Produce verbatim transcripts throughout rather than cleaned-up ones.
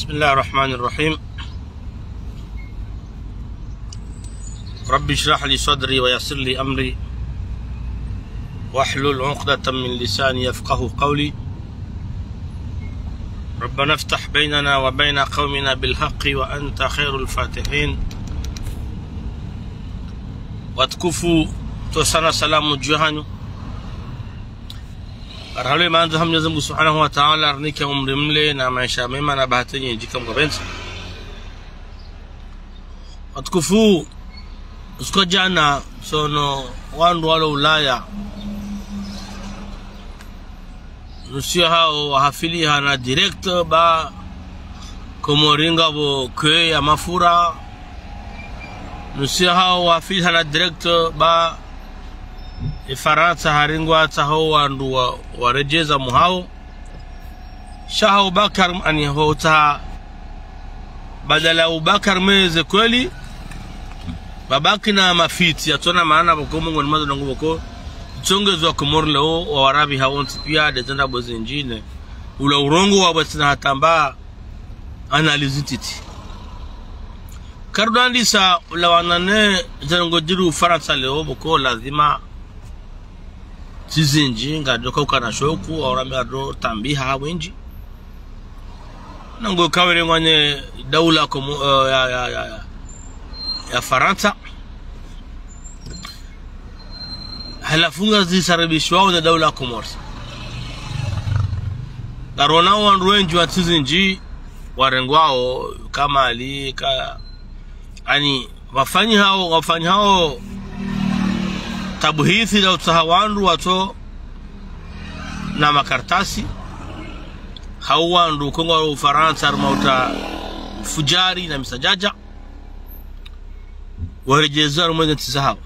بسم الله الرحمن الرحيم. رب اشرح لي صدري ويسر لي أمري واحلل عقدة من لساني يفقهوا قولي. ربنا افتح بيننا وبين قومنا بالحق وأنت خير الفاتحين. Watukufu, ntsohusana salamu dju hanyu. Rahamwe na amani za Mwenyezi Mungu Subhanahu wa Ta'ala, arinike umri mle na maesha mema na bahati nyindji kamwe ngapvendza. Watukufu, usiku wa djana, tsono wandru walo Ulaya, nusu yahawo wahafili hana direct ba Komori ngapvo queue ya mafura. Nusu yahawo wahafili hana direct ba Farantsa haringwa tsaho wandru wa, waredjeza mwahawo. Sha hau Bakar, ani hotsaha, badala Ubakar mweze kweli, babaki na mafitsi yatsona maana pvoko, mongoni mwa zo ndrongoo pvoko, tsongezwa Komori leo, wa Warabu hawontsi pia, ndeze ndrabo zindji ne ula urongowa pvwatsina hata mba analyse ntiti. Karudandisa ulawana ne ze ndrongoo zidjiri Ufarantsa leo, pvoko lazima ntsi zindji ngazidjo ukana shauku, au rambe ado tambiha wendji. Nangu kawele ngwanye daula Komo-, eh, ya, ya, ya, ya, ya Farantsa. Halafu ngazistarabishwao ne daula Komori. Ngarona wandru wendji wa ntsi zindji warengwao, ka Mali, ka, ani, wafanyihao, wafanyihao tabuhithi la utsaha wandru watso na makartasi, hau wandru kongwa Ufarantsa harumwa uta fujari na misadjadja, waredjeza harumwa ze ntsi zahawo.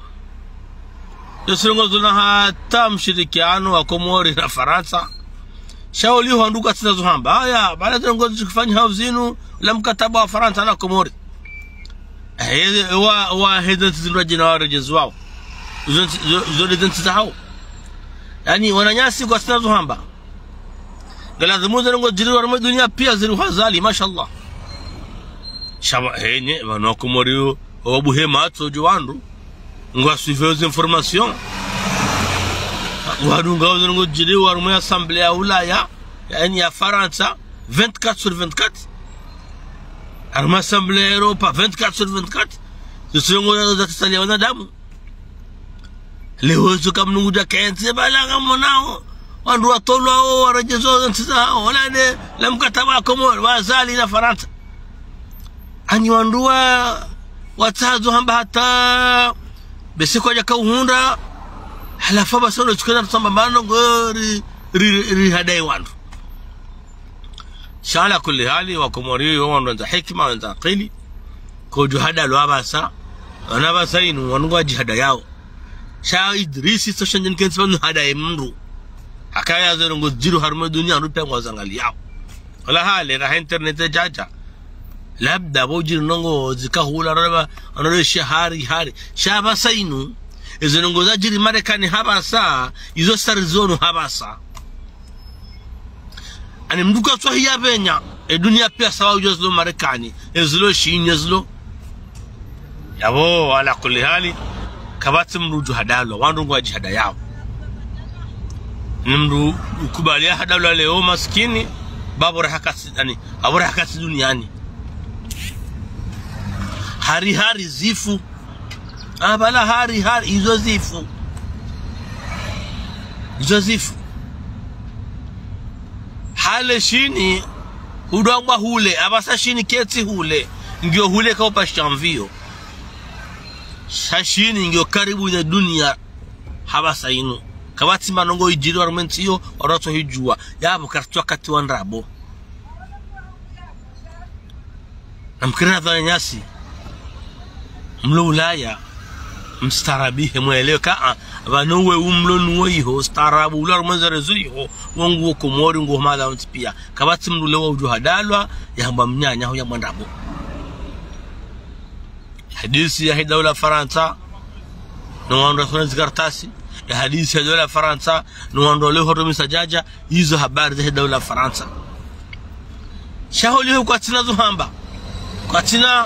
Yo tsi ndrongoo zona hata mshirikiano wa Komori na Farantsa. Sha uli hwandru katsina zo hamba. Haya, bala ze ndrongoo zikufanyihao zinu, la mkataba wa Farantsa na Komori. Eh, wa, wa heze ntsi zindru djina waredjezwao. Zo ntsi, zo, zo ndeze ntsi zahawo. Yaani, wananyasi kwatsina zo hamba. Ngalazimu ze ndrongoo zidjiri harumwa dunia pia ziri hwa Azali, mashallah. Sha ba, he, ne, pvanu wa Komori yo, wabuhe matso dju wandru. Ngwa suivre ze informations. Wandru ngwao ze ndrongoo zidjiri harumwa Assemblée ya Ulaya, yaani ya Farantsa, vingt-quatre sur vingt-quatre. Harumwa Assemblée ya Europa, vingt-quatre sur vingt-quatre. Zo tsi ndrongoo za tasaliya wanadamu. Leo zo kamnungu dja kentsi bala ngamonao wandru watolwao, waredjezwao ze ntsi zahawo, wala ne la mkataba wa Komori, wa Azali na Farantsa. Ani wandru wa, watsaha zo hamba hata bese kwadjaka uhundra, halafu ba sono tsikana tsamba mano ngo ri, ri, ri, rihadayi wandru. Sha ala kulli hali, wa Komori yo wandru wandza hikima, wandza akili. Kodjo hadalwa apvasa, wana apvasa inu, wanu ngwadjihadayao. Sha Idrisi, so shandjeni kentsi pvanu hadaye mndru. Hakaya ze ndrongoo zidjiri harumwa dunia, wandru pia ngwazangaliyao. Wala hale, raha internet yadja. Labda pvo udjiri ndrongoo zika hula, raba, anore sha hari, hari. Sha apvasa inu, eze ndrongoo zadjiri Marekani hapvasa, izo sari zonu hapvasa. Ani mndru katswahi ya pvenya, e dunia pia sawa udjo zilo Marekani, e zilo Shini, e zilo. Yapvo, ala kulli hali, kapvatsi mndru udjo hadalwa, wandru ngwadjihadayao. Ni mndru ukubali ya hadalwa leo masikini, ba bora hakatsi, ani, ba bora hakatsi duniani. Hari, hari zifu. Ah, bala hari, hari, izo zifu. Izo zifu. Hale Shini, hudwangwa hule, apvasa Shini ketsi hule, ngiyo hule ka upasha mviyo. Sha Shini ngiyo karibu ne dunia, hapvasa inu. Kapvatsi mandrongoo idjiri harumwa entsi yo, wandru watsohidjuwa, yapvo karitswa wakati wa ndrabo. Namkiri na pvanu nyasi. Mlo Ulaya, mstaarabihe, mwelewe ka, a, pvanu we umlo nuwo iho, ustaarabu, ula harumwa ze réseaux iho, wangu wo Komori, ngo mahala wontsi pia. Kapvatsi mndru leo udjo hadalwa, yahambwa mnyanya, ho yahambwa ndrabo. Hadisi yahe daula Farantsa, no wandru wasona zikartasi, ya hadisi ya daula Farantsa, no wandru wale hurumisa djadja, izo habari zahe daula Farantsa. Sha holiho kwatsina zo hamba. Kwatsina,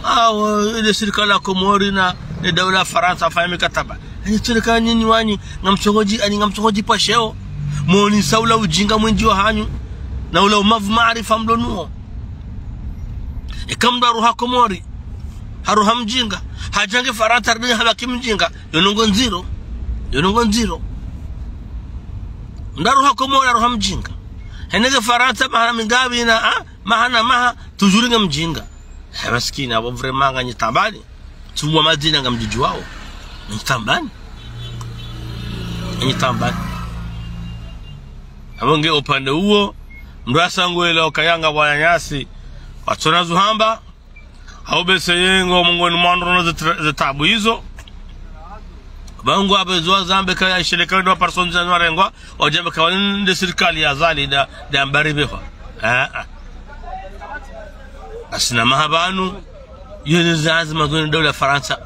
ah, wo, ile sirikali ya Komori na, ne daula ya Farantsa wafanya mikataba. Anyi tsuleka nyinyi wanyu, ngamtsongodji, anyi ngamtsongodji pvwa sheo. Moni sa ula ujinga mwendji wahanyu. Na ula umavu maarifa mlo nuwo. Eka mndru haruha Komori, haruha mjinga. Hadja nge Farantsa, ridinga habaki mjinga. Yo ndrongoo ndziro. Yo ndrongoo ndziro. Mndru haruha Komori, haruha mjinga. Hende nge Farantsa, maha mingapvi na, ah, maha na maha, toujours nge mjinga. He maskini, apvo vraiment nganyi tambani. Tsumwa madzina ngamdjidjuwao. Nganyi tambani. Nganyi tambani. Apvo nge upande uwo, mndru yasa ngwelewa ukaya nga wananyasi watsona zo hamba, hau bese yengo mongoni mwa ndrongoo ze tra-, ze tabu izo. Ba ngwapvo zo wazambe kaya isheleka ndo personnes za nwarengwa, wadjambe kaya nde sirikali ya Azali nda, nda mbari behwa. Ah, ah. Asina maha pvanu, yo ni zazi mazoni daula ya Farantsa.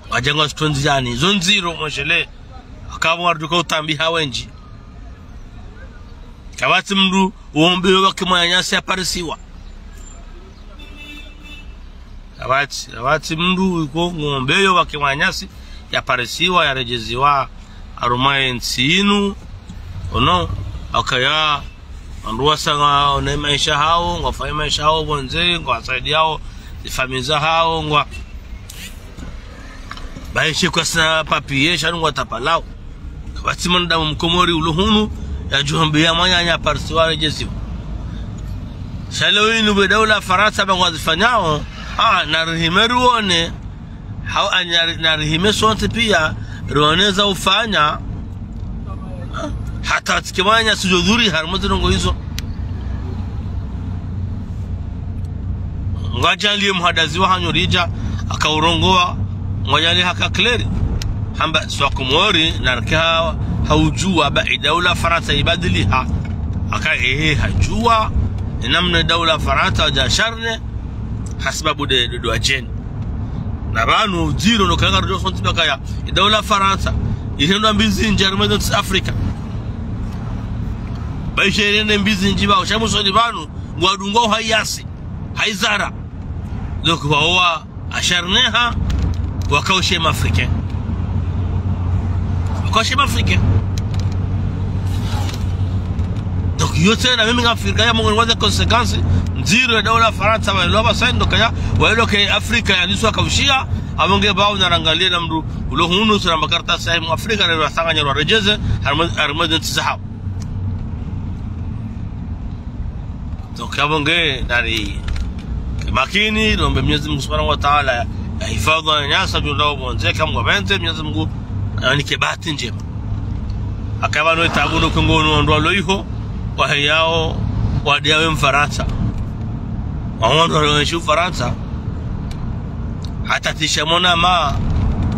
Wadja ngwa sitondzi yani, zo ndziro mweshele. Akapvo waruduka utambiha wendji. Kapvatsi mndru uombeyo pvwake mwananyasi yaparisiwa. Kapvatsi, kapvatsi mndru uko ngombeyo pvwake mwananyasi yaparisiwa, yaredjeziwa harumwa ye ntsi inu. Ono, akaya, wandru wasa ngwaone maesha hawo, ngwafanye maesha hawo pvondze, ngwasaidiyao zifamiyi zahawo, ngwa, baishe kwasina papiers, sha ngwatapalao. Kapvatsi mwanadamu mkomori ulo hunu, yadjuhambiya mwananya yaparisiwa yaredjeziwa. Sha leo inu pvo daula ya Farantsa ba ngwazifanyao, ah, narihime rione, hau anyi nari-, narihime sontsi piya, rione za ufanya, ah, hata tsike mwananya asudjodhuri harumwa ze ndrongoo izo. Ngwadjaliye muhadazi wahanyu ridja, akaurongowa, ngwadjaliye haka clair. Hamba, swa Komori, narike ha, haudjuwa ba idaula Farantsa ibadiliha. Aka ehe hadjuwa, enamna idaula Farantsa wadja sharne, hasibabu nde, nde, nde wadjeni. Na pvanu, ndziro no kanga rudjo sontsi bakaya, idaula Farantsa, ihendo mbizi ndji harumwa ze ntsi Afrika. Baishe irende mbizi ndji ba, ushamu soni pvanu, ngwadungwa uhayasi, hayizara. Donc, wawa, asharneha, wakaushe ma Africains. Wakaushe ma Africains. Donc, yo tsena, mimi nga Afrika ya mongoni mwa ze conséquences, ndziro ya daula Farantsa, wa ilo ba sayi, donc ya, wa ilo ke Afrika ya niswa kaushiya, apvo nge pvao narangaliye na mndru, ulo hunu, sura makarta sayi, mu Afrika, rero asanganya rwa redjeze, harumwa, harumwa ze ntsi zahawo. Donc, apvo nge, nari, makini, rombe Mwenyezi Mungu Subhanahu wa Ta'ala, yahifadhwi wananyasi, djunda wo pvondze, eka Mngu yapvendze, Mwenyezi Mungu, ayanike bahati ndjema. Akaya pvanu etabu no kongoni wandru walo iho, waheyao, wadiyawe Mfarantsa. Wandru walo enshi Ufarantsa, hata tisha mwanama,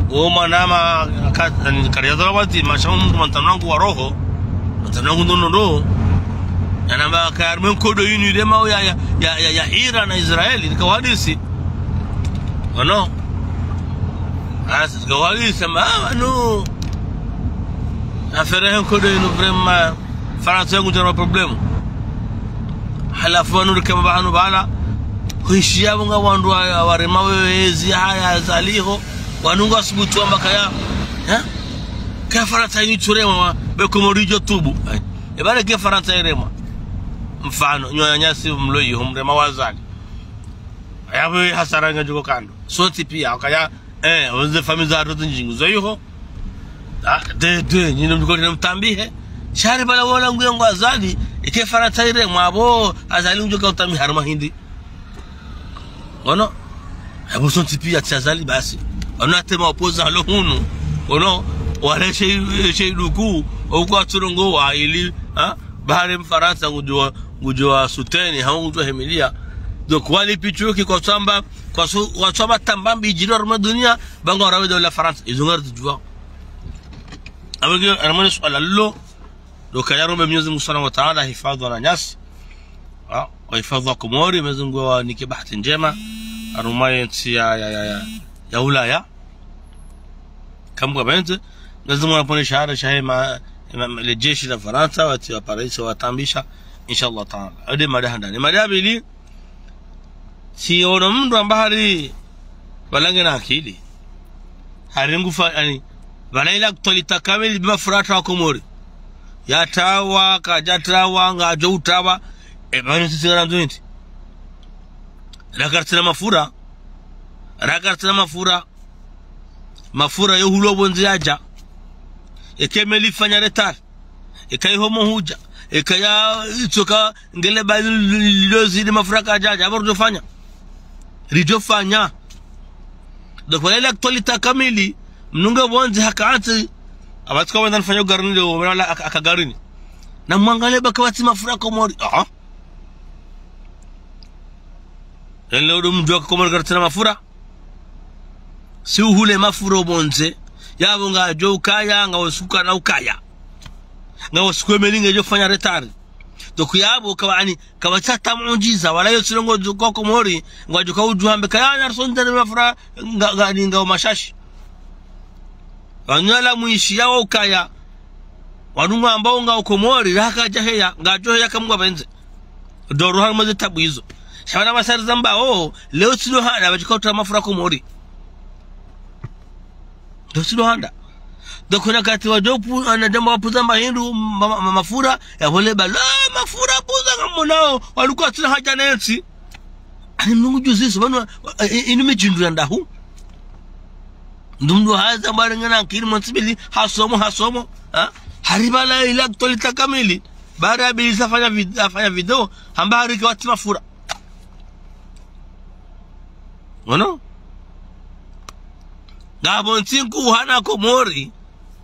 wo mwanama, ka-, kariya zala wati, masha mndru mwandzani wangu wa roho, mwandzani wangu ndo ndo ndo. Yanamba ka harumwa nkodo yinu iremao ya, ya, ya, ya, ya Iran na Israeli, nikawahadisi. Ono? Asi, nikawahadisi, ma, ah, no. Affaire ya nkodo yinu vraiment, Farantsa ngudjana problème. Halafu wanu rikamba pvanu pvala, huishiya pvo nga wandru wa, warema wezi haya Azali ho, wanu ngwasubutu wamba kaya, eh? Ka Farantsa yinu tsuremwa, be Komori djo tubu. Eh, e pvale ke Farantsa iremwa. Mfano, nyi wananyasi mlo iho mrema wa Azali. Yapvo hasara ngadjuko kando. Sontsi piya, wakaya, eh, wandze famiyi za rotu ndjingu zo iho. Ah, de, de, nyinyi mdjukoli na mtambihe. Sha ri pvala wola nguyo ngo Azali, ike Farantsa iremwa pvo, Azali ngudjoka utambiha harumwa hindri. Ono, apvo sontsi piya tsi Azali basi. Ono ata ma opposants walo hunu. Ono, wale she, she iduku, okwa tsurongowa ili, ha? Bahari Mfarantsa ngudjo, ngudjo wa soutenir, hau ngudjo wahimiliya. Donc, wali pichuki kwatsamba, kwatsu-, kwatsamba tamba mbi idjiri harumwa duniya, ba ngwarawe daula Farantsa. Izo ngaridjuwa. Apvo nge, harumwa suala lilo, ndo kaya rombe Mwenyezi Mungu Subhanahu wa Ta'ala, hifadhwi wananyasi. Ah, wahifadhwi wa Komori, Mwenyezi Mungu yawanike bahati ndjema. Harumwa ye ntsi ya, ya, ya, ya, ya Ulaya. Eka Mngu yapvendze, Mwenyezi Mungu yapvone shahara shahe ma, Ema, le jeshi la Farantsa, watsi wa Paris, wataabisha, inshallah taala. Ode mada handani. Mada ya pvili, tsiono mndru amba hari pvala ngena akili. Hari ngufa, yaani, pvana ile actualité kamili be mafura yatrawa Komori. Yatrawa, kadjatrawa, ngadjo utrawa, e pvanu sisi ngena ndzo ntsi. Raka karitsina mafura. Raka karitsina mafura. Mafura yo hulwa pvondze yadja. Eka meli ifanya retard. Eka ihomo hudja. Eka ya itsoka ngele ba li-, li-, lilo zidi mafura kadjadja. Aba ridjofanya. Ridjofanya. Donc, pvala ile actualité kamili. Mndru nge pvondze haka ntsi. Aba tsika wenda nifanya garini leo, wala aka, aka garini. Na mwangalie ba kapvatsi mafura Komori. Ah. Ele udo mdjuwa Komori karitsina mafura. Si uhule mafura opvondze. Yapvo ngadjo ukaya, ngawo suka na ukaya. Ngawo suku emeli ngedjo fanya retard. Donc yapvo kawa yaani, kapvatsi hata muujiza, wala yo tsi ndrongoo djo ka Komori, ngwadjo ka udjuwa hambe kaya, na ritsondza ne mafura, nga, nga, ni ngawo mashashi. Wanu wala mwishi yawo ukaya, wanu ngwambao ngawo Komori, raka djaheya, ngadjo heya kamwe pvendze. Ndoro harumwa ze tabu izo. Sha pvana masari zambao, leo tsi ndo handa, wadjo ka utrawa mafura Komori. Leo tsi ndo handa. Donc kuna wakati wadjo pu-, ana djamba wapvuza mba hindru, ma-, ma-, ma-, mafura, ya pvole ba, la, mafura pvuza ngamonao, walikuwa tsina haja na yentsi. Ani Mngu djuziso, pvanu, wa-, i-, i-, inu midjindru ya ndahu. Ndo mndru haza mbari ngena akili mwa ntsi mbili, hasomo, hasomo, ha? Hari pvala ile actualité kamili. Bara mbili safanya vid-, afanya video, hamba hari kapvatsi mafura. Ngono? Ngapvo ntsi nkuu hama Komori,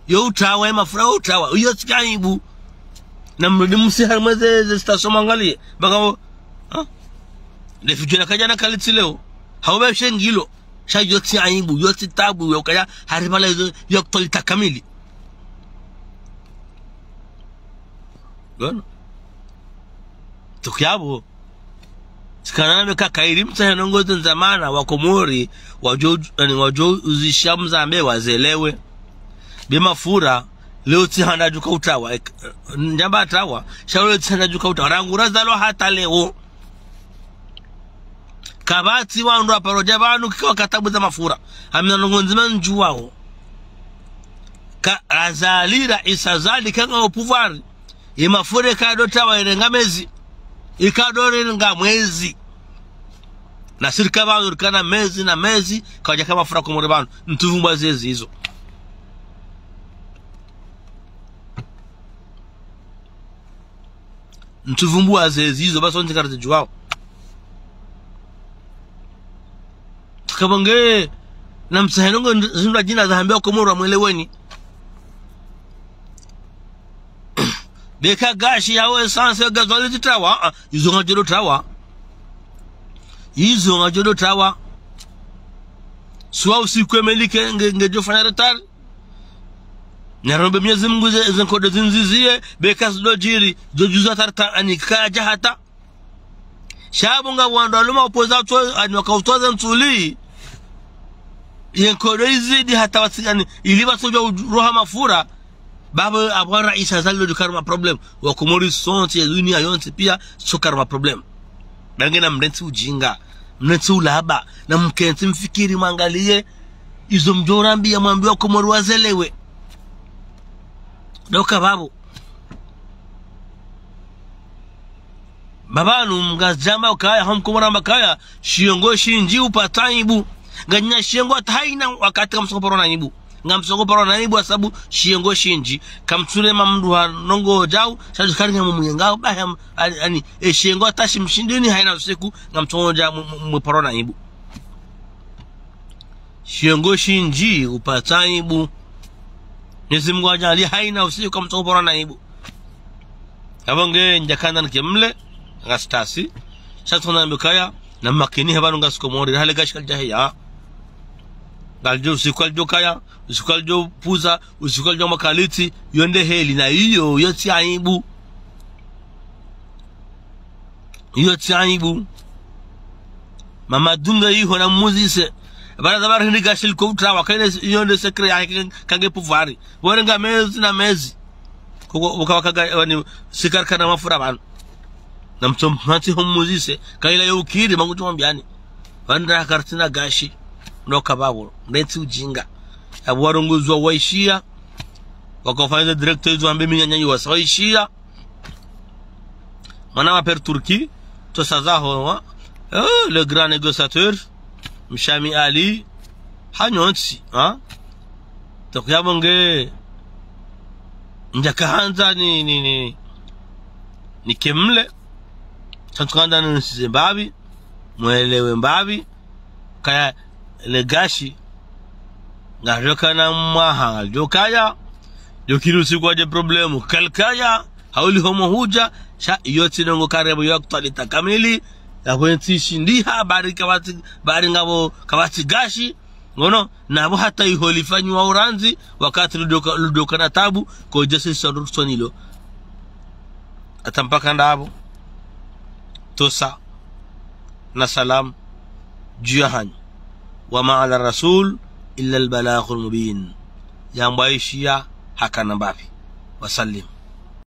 yo utrawa, ye mafura yo utrawa, iyo tsi aibu. Na mrudi msi harumwa ze, ze station mwangalie. Baka wo, ha? Le fidjona kadjana kalitsi leo. Hau be shengilo. Sha iyo tsi aibu, iyo tsi tabu, yo ukaya, hari pvala izo, yo actualité kamili. Ngono. Donc yapvo. Tsikana na meka kairi mtsahe ndrongoo ze ndzamana wa Komori, wadjo, yaani wadjo uzisha mzambe wazelewe. Be mafura, leo tsi handa djuka utrawa, ek-, ndjamba atrawa, sha leo tsi handa djuka utrawa, rangu razalwa hata leo. Kapvatsi wandru waparo dja pvanu kika wakatabu za mafura. Amina ndrongoo ndzima ndjuwao. Ka Azali, Raisi Azali, ka ngawo pouvoir. Ye mafura kado trawa irenga mezi. Ikado renga mwezi. Na sirika pvanu rikana mezi na mezi, kawadja ka mafura Komori pvanu. Ntsu vumbua zezi izo. Ntsu vumbua zezi izo, ba sontsi ngarizidjuwao. Kapvange, na mtsahe ndrongoo nd-, zindru djina za hambia Komori mweleweni. Be ka gashi yawe essence, gasoil zitrawa, ah, izo ngadjo trawa. Izo ngadjo trawa. Swa usiku emeli ke, nge, ngedjo fanya retard. Narombe Mwenyezi Mungu ze, ze nkodo zindziziye, be ka zidodjiri, dodjuza tarta ani kadja hata. Sha pvo nga wandru waluma upoza to, ani waka utoza ntsuli. Ye nkodo izidi hata watsi ani, ili watsodja u-, roha mafura. Baba, apvo Raisi Azali ndo djukana ma problème. Wa Komori sontsi, ye dunia yontsi pia, tsukana ma problème. Ba ngena mrentsi ujinga, mrentsi ulaba, na mkentsi mfikiri mwangalie, izo mdjo rambia mwambie wa Komori wazelewe. Ndoka pvapvo. Pvapvanu mngazidjamba ukaya, ho Mkomori amba kaya, shiyongo shindji upatsa aibu. Nganyina shiyongo hata hayina wakati kamtsoko parwa na aibu. Ngamtsoko parwa na aibu hasabu shiyongo shindji. Kamtsure mamdu ha ndrongoo djau, sha djukari ngamumuyengao, bahi am-, ani, ani, e shiyongo hata shimshindini hayina usiku, ngamtsoko dja mu-, mu-, muparwa na aibu. Shiyongo shindji upatsa aibu. Mwenyezi Mungu adjaanlie hayina usiku kamtsoko parwa na aibu. Apvo nge ndjakana nike mle, ngasitasi. Sha tsona mbe kaya, na makini he pvanu ngasi Komori, hale gashi kalidjaheya. Ngalidjo usiku kalidjo kaya, usiku kalidjo puza, usiku kalidjo makalitsi, yo nde heli na iyo, yo tsi aibu. Iyo tsi aibu. Mama dunga iho na muzise. Pvala za pvahanu hindri gashi liko utrawa, kayina iyo nde secret ya heke kange pouvoir. Warenga mezi na mezi. Koko, uka wakaga, wani, si karikana mafura pvanu. Na mtso mhatsi homuzise, kayila yo ukiri, mangu tsu mwambiani. Pvanu nda karitsina gashi, ndo kapvapvo, ndetsi ujinga. Yapvo warongozi wa waishiya, wakofanya directeur izo wambe minyanyanyi wasa waishiya. Mwana wa père Turki, tosa zaho, hein? Euh, le grand négociateur, Mshami Ali, hanyontsi, hein? Donc, yapvo nge, ndjakahandza ni, ni, ni, nike mle, sha ntsu kahandza ni nisize mbapvi, mwelewe mbapvi, kaya le gashi, ngalidjokana mwaha, ngalidjokaya, djokiri usiku wadje problème, kalikaya, hauli homo hudja, sha iyo tsi ndrongo karepvo yo actualité kamili, yapvo ntsi shindiha, bari kapvatsi, bari ngapvo kapvatsi gashi, ngono, napvo hata iho lifanyiwa urandzi, wakati ludjoka, ludjokana tabu, kodja sisi ndo rutsonilo. Hata mpaka ndapvo, tosa, na salam, dju yahanyu. وما على الرسول إلا البلاغ المبين. Yambwa ishiya hakana mbapvi. وسلم.